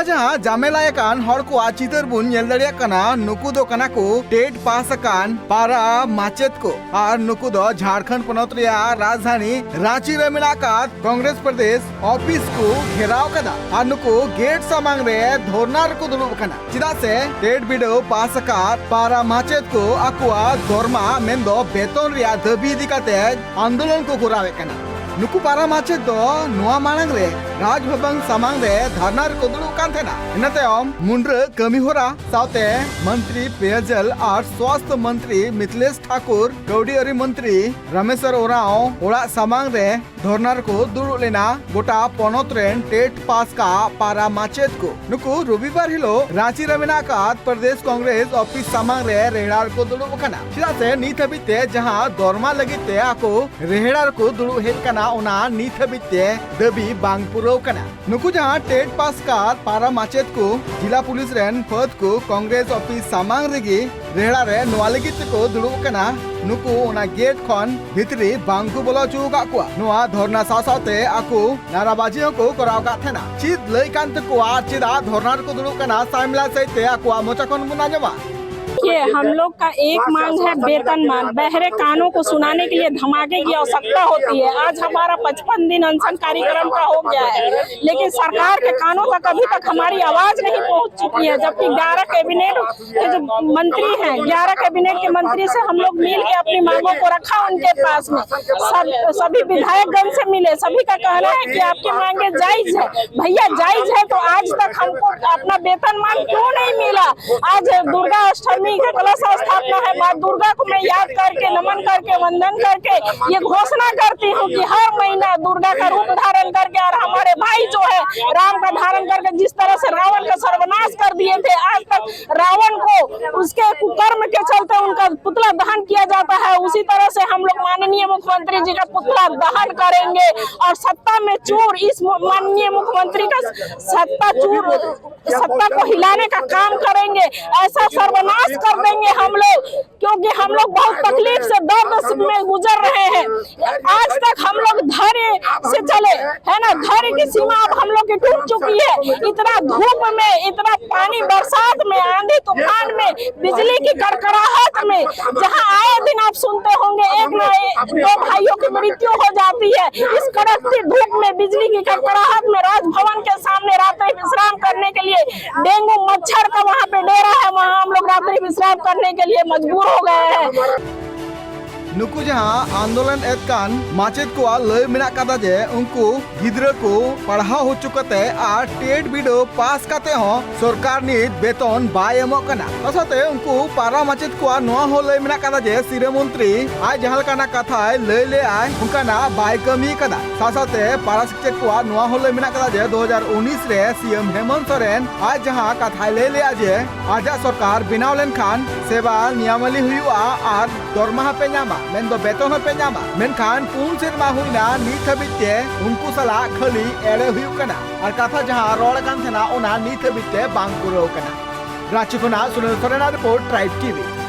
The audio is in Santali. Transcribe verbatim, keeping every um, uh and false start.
ᱡᱟᱦᱟᱸ ᱡᱟᱢᱮᱞᱟ ᱟᱠᱟᱱ ᱦᱚᱲ ᱠᱚᱣᱟᱜ ᱪᱤᱛᱟᱹᱨ ᱵᱚᱱ ᱧᱮᱞ ᱫᱟᱲᱮᱭᱟᱜ ᱠᱟᱱᱟ, ᱱᱩᱠᱩ ᱫᱚ ᱠᱟᱱᱟ ᱠᱚ ᱴᱮᱴ ᱯᱟᱥ ᱟᱠᱟᱱ ᱯᱟᱨᱟ ᱢᱟᱪᱮᱫ ᱠᱚ᱾ ᱟᱨ ᱱᱩᱠᱩ ᱫᱚ ᱡᱷᱟᱲᱠᱷᱚᱸᱰ ᱯᱚᱱᱚᱛ ᱨᱮᱭᱟᱜ ᱨᱟᱡᱽᱫᱷᱟᱱᱤ ᱨᱟᱸᱪᱤ ᱨᱮ ᱢᱮᱱᱟᱜ ᱟᱠᱟᱫ ᱠᱚᱝᱜᱨᱮᱥ ᱯᱨᱚᱫᱮᱥ ᱚᱯᱷᱤᱥ ᱠᱚ ᱜᱷᱮᱨᱟᱣ ᱠᱟᱫᱟ ᱟᱨ ᱱᱩᱠᱩ ᱜᱮᱴ ᱥᱟᱢᱟᱝ ᱨᱮ ᱫᱷᱚᱨᱱᱟ ᱨᱮᱠᱚ ᱫᱩᱲᱩᱵ ᱟᱠᱟᱱᱟ᱾ ᱪᱮᱫᱟᱜ ᱥᱮ ᱴᱮᱴ ᱵᱤᱰᱟᱹᱣ ᱯᱟᱥ ᱟᱠᱟᱫ ᱯᱟᱨᱟ ᱢᱟᱪᱮᱫ ᱠᱚ ᱟᱠᱚᱣᱟᱜ ᱫᱚᱨᱢᱟ ᱢᱮᱱᱫᱚ ᱵᱮᱛᱚᱱ ᱨᱮᱭᱟᱜ ᱫᱟᱹᱵᱤ ᱤᱫᱤ ᱠᱟᱛᱮ ᱟᱱᱫᱳᱞᱚᱱ ᱠᱚ ᱠᱚᱨᱟᱣᱮᱫ ᱠᱟᱱᱟ᱾ ᱱᱩᱠᱩ ᱯᱟᱨᱟ ᱢᱟᱪᱮᱫ ᱫᱚ ᱱᱚᱣᱟ ᱢᱟᱲᱟᱝ ᱨᱮ ᱨᱟᱡᱽ ᱵᱷᱚᱵᱚᱱ ᱥᱟᱢᱟᱝ ᱨᱮ ᱫᱷᱟᱨᱱᱟ ᱨᱮᱠᱚ ᱫᱩᱲᱩᱵ ᱠᱟᱱ ᱛᱟᱦᱮᱱᱟ᱾ ᱤᱱᱟᱹ ᱛᱟᱭᱚᱢ ᱢᱩᱱᱰᱨᱟᱹ ᱠᱟᱹᱢᱤ ᱦᱚᱨᱟ ᱥᱟᱶᱛᱮ ᱢᱚᱱᱛᱨᱤ ᱯᱮᱭᱟᱡᱚᱞ ᱟᱨ ᱥᱣᱟᱥᱛᱷ ᱢᱚᱱᱛᱨᱤ ᱢᱤᱛᱷᱞᱮᱥ ᱴᱷᱟᱠᱩᱨ, ᱠᱟᱹᱣᱰᱤ ᱟᱹᱨᱤ ᱢᱚᱱᱛᱨᱤ ᱨᱟᱢᱮᱥᱣᱚᱨ ᱳᱨᱟᱸᱣ ᱚᱲᱟᱜ ᱥᱟᱢᱟᱝ ᱨᱮ ᱫᱷᱚᱨᱱᱟ ᱨᱮᱠᱚ ᱫᱩᱲᱩᱵ ᱞᱮᱱᱟ ᱜᱚᱴᱟ ᱯᱚᱱᱚᱛ ᱨᱮᱱ ᱴᱮᱴ ᱯᱟᱥ ᱠᱟᱜ ᱯᱟᱨᱟ ᱢᱟᱪᱮᱫ ᱠᱚ᱾ ᱱᱩᱠᱩ ᱨᱚᱵᱤᱵᱟᱨ ᱦᱤᱞᱳᱜ ᱨᱟᱸᱪᱤ ᱨᱮ ᱢᱮᱱᱟᱜ ᱟᱠᱟᱫ ᱯᱨᱚᱫᱮᱥ ᱠᱚᱝᱜᱨᱮᱥ ᱚᱯᱷᱤᱥ ᱥᱟᱢᱟᱝ ᱨᱮ ᱨᱮᱦᱲᱟ ᱨᱮᱠᱚ ᱫᱩᱲᱩᱵ ᱟᱠᱟᱱᱟ᱾ ᱪᱮᱫᱟᱜ ᱥᱮ ᱱᱤᱛ ᱦᱟᱹᱵᱤᱡ ᱛᱮ ᱡᱟᱦᱟᱸ ᱫᱚᱨᱢᱟ ᱞᱟᱹᱜᱤᱫ ᱛᱮ ᱟᱠᱚ ᱨᱮᱦᱲᱟ ᱨᱮᱠᱚ ᱫᱩᱲᱩᱵ ᱦᱮᱡ ᱟᱠᱟᱱᱟ, ᱚᱱᱟ ᱱᱤᱛ ᱦᱟᱹᱵᱤᱡ ᱛᱮ ᱫᱟᱹᱵᱤ ᱵᱟᱝ ᱯᱩᱨᱟᱹᱣ ᱟᱠᱟᱱᱟ᱾ ᱱᱩᱠᱩ ᱡᱟᱦᱟᱸ ᱴᱮᱴ ᱯᱟᱥ ᱠᱟᱫ ᱯᱟᱨᱟ ᱢᱟᱪᱮᱫ ᱠᱚ ᱡᱤᱞᱟ ᱯᱩᱞᱤᱥ ᱨᱮᱱ ᱯᱷᱟᱹᱫ ᱠᱚ ᱠᱚᱝᱜᱨᱮᱥ ᱚᱯᱷᱤᱥ ᱥᱟᱢᱟᱝ ᱨᱮᱜᱮ ᱨᱮᱦᱲᱟ ᱨᱮ ᱱᱚᱣᱟ ᱞᱟᱹᱜᱤᱫ ᱛᱮᱠᱚ ᱫᱩᱲᱩᱵ ᱟᱠᱟᱱᱟ, ᱱᱩᱠᱩ ᱚᱱᱟ ᱜᱮᱴ ᱠᱷᱚᱱ ᱵᱷᱤᱛᱨᱤ ᱵᱟᱝ ᱠᱚ ᱵᱚᱞᱚ ᱦᱚᱪᱚ ᱟᱠᱟᱫ ᱠᱚᱣᱟ᱾ ᱱᱚᱣᱟ ᱫᱷᱚᱨᱱᱟ ᱥᱟᱶ ᱥᱟᱶᱛᱮ ᱟᱠᱚ ᱱᱟᱨᱟᱵᱟᱡᱤ ᱦᱚᱸᱠᱚ ᱠᱚᱨᱟᱣ ᱟᱠᱟᱫ ᱛᱟᱦᱮᱱᱟ᱾ ᱪᱮᱫ ᱞᱟᱹᱭ ᱠᱟᱱ ᱛᱟᱠᱚᱣᱟ ᱟᱨ ᱪᱮᱫᱟᱜ ᱫᱷᱚᱨᱱᱟ ᱨᱮᱠᱚ ᱫᱩᱲᱩᱵ ᱠᱟᱱᱟ, ᱥᱟᱭᱢᱞᱟ ᱥᱟᱹᱦᱤᱡ ᱛᱮ ᱟᱠᱚᱣᱟᱜ ᱢᱚᱪᱟ ᱠᱷᱚᱱ ᱵᱚᱱ ᱟᱸᱡᱚᱢᱟ᱾ देखिए, हम लोग का एक मांग है वेतनमान। बहरे कानों को सुनाने के लिए धमाके की आवश्यकता होती है। आज हमारा पचपन दिन अनशन कार्यक्रम का हो गया है, लेकिन सरकार के कानों तक अभी तक हमारी आवाज नहीं पहुंच चुकी है, जबकि ग्यारह कैबिनेट के जो मंत्री हैं, ग्यारह कैबिनेट के मंत्री से हम लोग मिल के अपनी मांगों को रखा उनके पास में। सब, सभी विधायकगण से मिले, सभी का कहना है कि आपकी मांगे जायज है। भैया, जायज है तो आज तक हमको अपना वेतनमान क्यों नहीं मिला? आज दुर्गा अष्टमी का कलश स्थापना है, माँ दुर्गा को मैं याद करके, नमन करके, वंदन करके ये घोषणा करती हूँ कि हर महीना दुर्गा का रूप धारण करके और हमारे भाई जो है राम का धारण करके जिस तरह से रावण का सर्वनाश कर दिए थे, आज तक रावण को उसके कुकर्म के चलते उनका पुतला दहन किया जाता है। उसी तरह से हम लोग माननीय मुख्यमंत्री जी का पुतला दहन करेंगे और सत्ता में चूर, इस माननीय मुख्यमंत्री का सत्ता चूर, सत्ता को हिलाने का काम करेंगे। ऐसा सर्वनाश कर देंगे हम लोग, क्योंकि हम लोग बहुत तकलीफ से, दर्द से में गुजर रहे हैं। आज तक हम लोग धैर्य से चले, है ना, धैर्य की सीमा अब हम लोग की टूट चुकी है। इतना धूप में, इतना पानी, बरसात में, आंधी तूफान में, बिजली की कड़कड़ाहट में, जहां आए दिन आप सुनते होंगे एक ना एक दो भाइयों की मृत्यु हो जाती है, इस कड़कती धूप में, बिजली की कड़कड़ाहट में राजभवन के सामने रात्रि विश्राम करने के लिए डेंगू मच्छर का वहां पे डेरा है, वहां हम लोग रात्रि विश्राम करने के लिए मजबूर हो गए हैं। ᱱᱩᱠᱩ ᱡᱟᱦᱟᱸ ᱟᱱᱫᱳᱞᱚᱱ ᱮᱫ ᱠᱟᱱ ᱢᱟᱪᱮᱫ ᱠᱚᱣᱟᱜ ᱞᱟᱹᱭ ᱢᱮᱱᱟᱜ ᱠᱟᱫᱟ ᱡᱮ ᱩᱱᱠᱩ ᱜᱤᱫᱽᱨᱟᱹ ᱠᱚ ᱯᱟᱲᱦᱟᱣ ᱦᱚᱪᱚ ᱠᱟᱛᱮ ᱟᱨ ᱴᱮᱴ ᱵᱤᱰᱟᱹᱣ ᱯᱟᱥ ᱠᱟᱛᱮ ᱦᱚᱸ ᱥᱚᱨᱠᱟᱨ ᱱᱤᱛ ᱵᱮᱛᱚᱱ ᱵᱟᱭ ᱮᱢᱚᱜ ᱠᱟᱱᱟ᱾ ᱚᱱᱟ ᱥᱟᱶᱛᱮ ᱩᱱᱠᱩ ᱯᱟᱨᱟ ᱢᱟᱪᱮᱫ ᱠᱚᱣᱟᱜ ᱱᱚᱣᱟ ᱦᱚᱸ ᱞᱟᱹᱭ ᱢᱮᱱᱟᱜ ᱠᱟᱫᱟ ᱡᱮ ᱥᱤᱨᱟᱹ ᱢᱚᱱᱛᱨᱤ ᱟᱡ ᱡᱟᱦᱟᱸ ᱞᱮᱠᱟᱱᱟᱜ ᱠᱟᱛᱷᱟᱭ ᱞᱟᱹᱭ ᱞᱮᱫᱼᱟᱭ ᱚᱱᱠᱟᱱᱟᱜ ᱵᱟᱭ ᱠᱟᱹᱢᱤ ᱠᱟᱫᱟ᱾ ᱥᱟᱶ ᱥᱟᱶᱛᱮ ᱯᱟᱨᱟ ᱥᱤᱠᱪᱚᱠ ᱠᱚᱣᱟᱜ ᱱᱚᱣᱟ ᱦᱚᱸ ᱞᱟᱹᱭ ᱢᱮᱱᱟᱜ ᱠᱟᱫᱟ ᱡᱮ ᱫᱩ ᱦᱟᱡᱟᱨ ᱩᱱᱤᱥ ᱨᱮ ᱥᱤ ᱮᱢ ᱦᱮᱢᱚᱱᱛ ᱥᱚᱨᱮᱱ ᱟᱡ ᱡᱟᱦᱟᱸ ᱠᱟᱛᱷᱟᱭ ᱞᱟᱹᱭ ᱞᱮᱫᱼᱟ ᱡᱮ ᱟᱡᱟᱜ ᱥᱚᱨᱠᱟᱨ ᱵᱮᱱᱟᱣ ᱞᱮᱱᱠᱷᱟᱱ ᱥᱮᱵᱟ ᱱᱤᱭᱟᱢᱟᱞᱤ ᱦᱩᱭᱩᱜᱼᱟ ᱟᱨ ᱫᱚᱨᱢᱟᱦᱟ ᱯᱮ ᱧᱟᱢᱟ, ᱢᱮᱱᱫᱚ ᱵᱮᱛᱚᱱ ᱦᱚᱸᱯᱮ ᱧᱟᱢᱟ᱾ ᱢᱮᱱᱠᱷᱟᱱ ᱯᱩᱱ ᱥᱮᱨᱢᱟ ᱦᱩᱭᱱᱟ, ᱱᱤᱛ ᱦᱟᱹᱵᱤᱡ ᱛᱮ ᱩᱱᱠᱩ ᱥᱟᱞᱟᱜ ᱠᱷᱟᱹᱞᱤ ᱮᱲᱮ ᱦᱩᱭᱩᱜ ᱠᱟᱱᱟ ᱟᱨ ᱠᱟᱛᱷᱟ ᱡᱟᱦᱟᱸ ᱨᱚᱲ ᱟᱠᱟᱱ ᱛᱟᱦᱮᱱᱟ, ᱚᱱᱟ ᱱᱤᱛ ᱦᱟᱹᱵᱤᱡ ᱛᱮ ᱵᱟᱝ ᱯᱩᱨᱟᱹᱣ ᱠᱟᱱᱟ᱾ ᱨᱟᱸᱪᱤ ᱠᱷᱚᱱᱟᱜ ᱥᱩᱱᱤᱞ ᱥᱚᱨᱮᱱᱟᱜ ᱨᱤᱯᱳᱨᱴ, ᱴᱨᱟᱭᱤᱵᱽ ᱴᱤᱵᱷᱤ᱾